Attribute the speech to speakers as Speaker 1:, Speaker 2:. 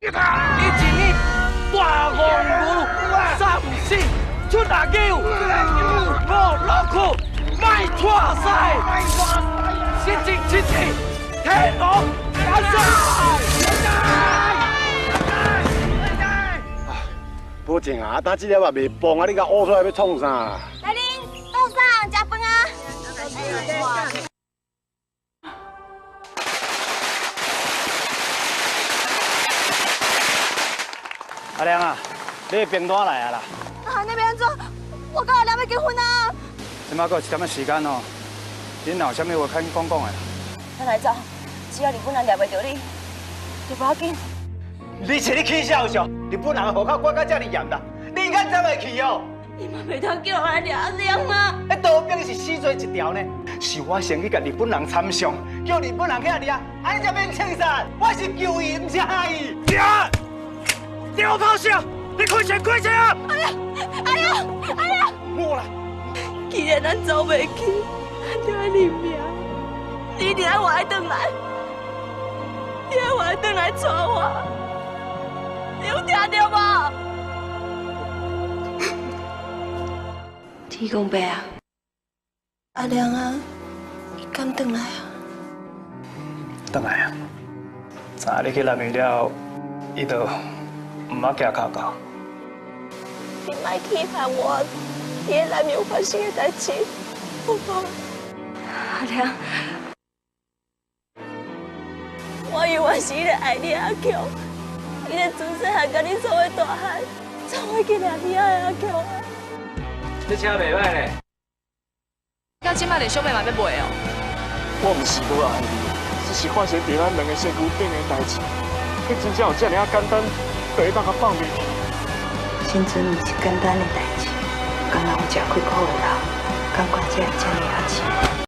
Speaker 1: 一年大王五三四出大九五六九卖错赛，七七七七天龙万岁！
Speaker 2: 保证啊，打这粒也未崩啊，你共乌出来欲创啥？
Speaker 3: 来恁倒啥食饭啊？
Speaker 4: 阿亮啊，你的兵单来啊啦！
Speaker 3: 啊，那欲按怎？我佮阿亮欲结婚啊！
Speaker 4: 这马阁有一点仔时间哦，恁若有啥物话肯讲讲的？
Speaker 3: 咱来走，只要日本人掠袂著你，就无要紧。
Speaker 5: 你是咧起痟笑？日本人的户口管甲遮尔严啦，你敢走会去哦？
Speaker 3: 你嘛袂当叫人来掠阿亮啊！
Speaker 5: 彼刀兵是死罪一条呢，是我先去共日本人参详，叫日本人去遐掠，按呢才免枪杀。我是救伊，毋是害伊。
Speaker 1: 对，我抛下，你开枪开枪啊！
Speaker 3: 阿亮，阿亮，阿亮！
Speaker 5: 莫啦！
Speaker 3: 既然咱走袂去，咱就爱认命。你一定爱活转来，你爱活转来娶我，你有听著无？天公伯啊，阿亮啊，伊敢转来啊？
Speaker 4: 转来啊！知影你去南面了后，伊就毋捌行跤到。
Speaker 3: 你莫欺骗我，伫咧内面有发生的代志，好无？阿亮，我犹原是彼个爱你的阿强，彼个自细汉佮你做伙大汉，做伙去掠鱼仔的阿强啊！
Speaker 1: 这车袂歹咧。
Speaker 6: 到这摆连小妹嘛欲卖哦？
Speaker 7: 我毋是无爱你，只是发生伫咱两个身躯顶的代志，彼真正有遮尔仔简单，就会当共放袂记。
Speaker 8: 青春毋是简单的代志，敢若有食亏苦的人，感觉才会遮尔仔深。